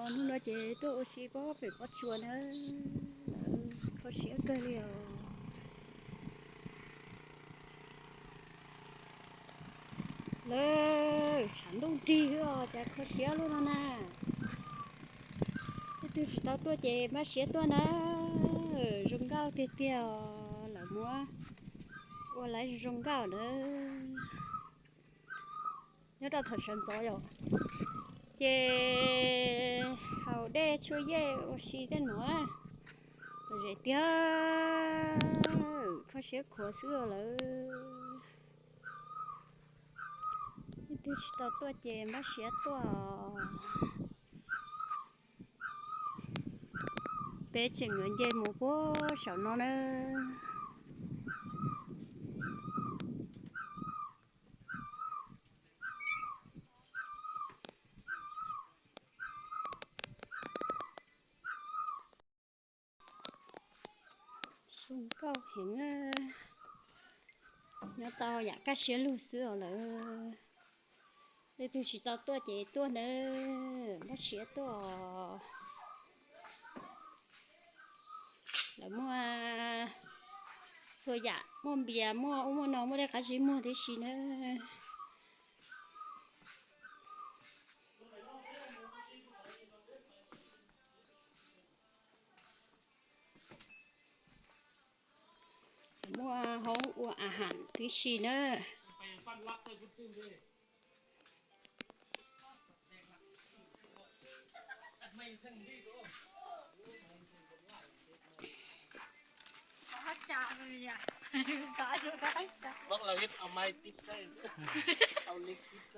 Hnub no ces tuaj ua si pob pem pob tsuas na, lawv kho siab kawg li os. Lawv tshav ntuj nrig os, cas kho siab luaj no na. Leej twg tsis tau tuaj ces npaj siab tuaj na, zoo nkauj tiag tiag os, lawv muab ua laiv zoo nkauj na. Nyob rau thaum sawv ntxov yom, ces haus dej tshuaj yej ua si tej no, lom zem tiag, kho siab khuav xwb os lawv. Leej twg tsis tau tuaj ces npaj siab tuaj. Peb tseem yuav nce mus puag saum no na. Zoo nkauj heev, nyob tau yam kaj siab lug xwb os lawv. Leej twg tsis tau tuaj ces tuaj nawb, npaj siab tuaj os. Lawv muaj txhua yam, muaj npias, muaj ub muaj no, muaj tej qab zib muag tib si nawb. Muaj hoob ua a ham tib si na.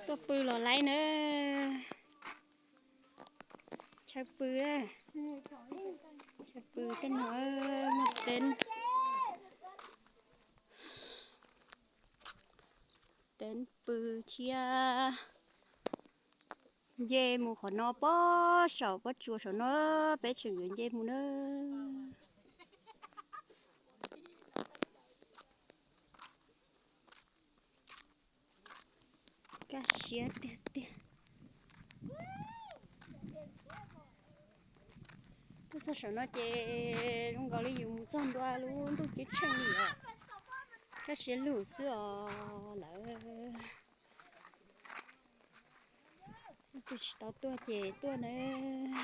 Tuaj pw los laib na. Chaw pw, chaw pw tej no, muaj teeb, teeb pw thiab. Nce mus qhov no pob saum pob tsuas saum no, peb tseem yuav nce mus na. Kaj siab tiag tiag. Tuaj txog saum no ces zoo nkaus li yus mus txog ntua lub ntuj ceeb tsheej li os. Kaj siab lug xwb os lawv. Leej twg tsis tau tuaj ces tuaj nawb.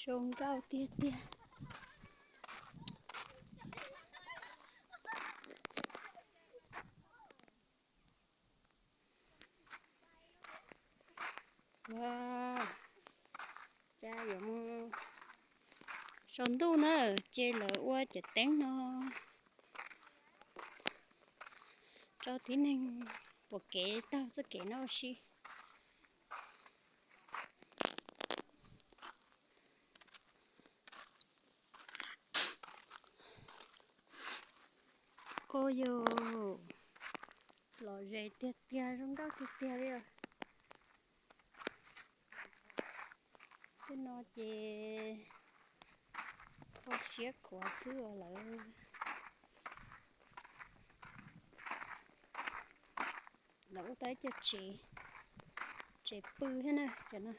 Zoo nkauj tiag tiag. Ua, cas yuav mus saum ntuj na, ces lawv ua cov teeb no rau tib neeg pom kev taug txoj kev no ua si. Ua yus lom zem tiag tiag, zoo nkauj tiag tiag li os. Tej no ces kho siab khuav xwb os lawv. Lawv ua tau ib co tsev, tsev pw thiab na cov no.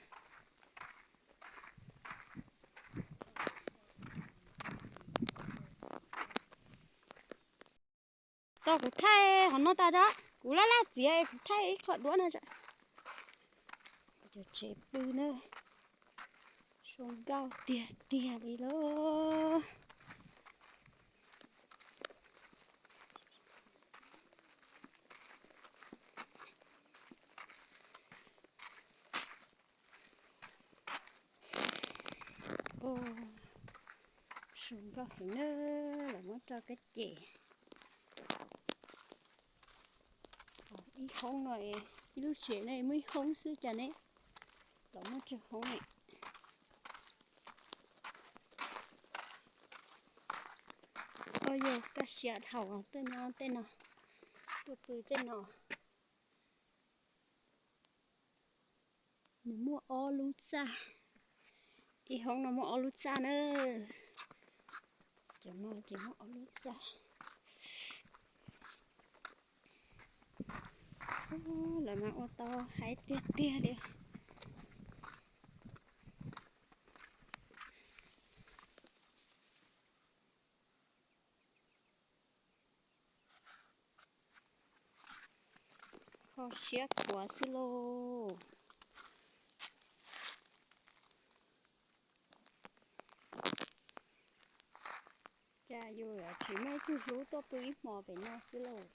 Tau kuv thaij qhov no tas, kuv laj laj txiav kuv thaij ib qho duab no. Cov tsev pw na, zoo nkauj tiag tiag li lauj. Zoo nkauj heev na, lawv muab rau kab ces ib hoob no, ib lub tsev no muaj ib hoob xwb cas ne, lawv muab tsawg hoob ne. Ua yog kaj siab dhau tej no, tej no, tuaj pw tej no. Nws muaj ob lub txaj, ib hoob no muaj ob lub txaj na. Cov no ces muaj ob lub txaj. Lawv mas ua tau haib tiag tiag li. Kho siab khuav xwb lauj. Cas yus tsis muaj ib tug hlub tuaj pw ib hmo pem no xwb lauj.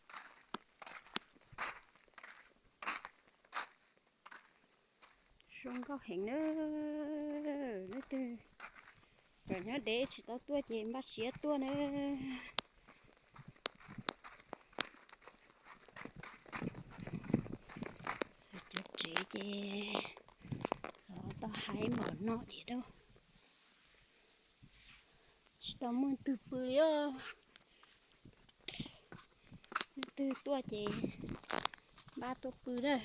Zoo nkauj heev na. Leej twg kom nyob deb tsis tau tuaj ces npaj siab tuaj na. Cov tsev ces los tau haib npaum no tiag lauj. Tsis tau muaj twg pw li os. Leej twg tuaj ces npaj tuaj pw na.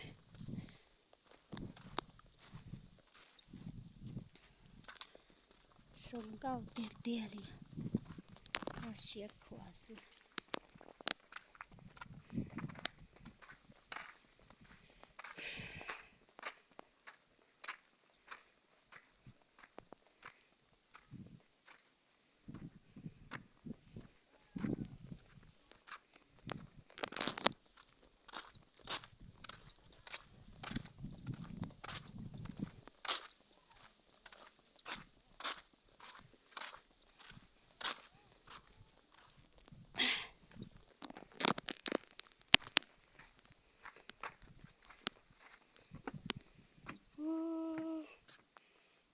Zoo nkauj tiag tiag li. Kho siab khuav xwb.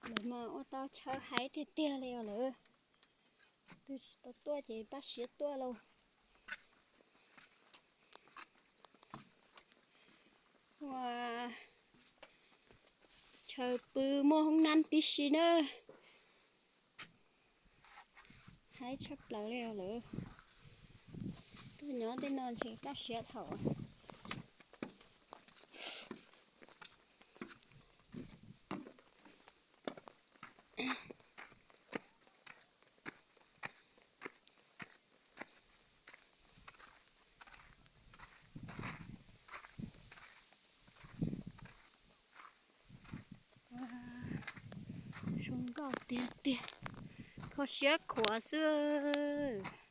Lawv mas ua tau chaw haib tiag tiag li os lawm. Twb tsis tau tuaj ces npaj siab tuaj lauj. Ua chaw pw muaj hoob nab tib si na. Haib tshaj plaws li os lawm. Tuaj nyob tej no ntshe kaj siab thaum. Zoo nkauj tiag tiag, kho siab khuav xwb.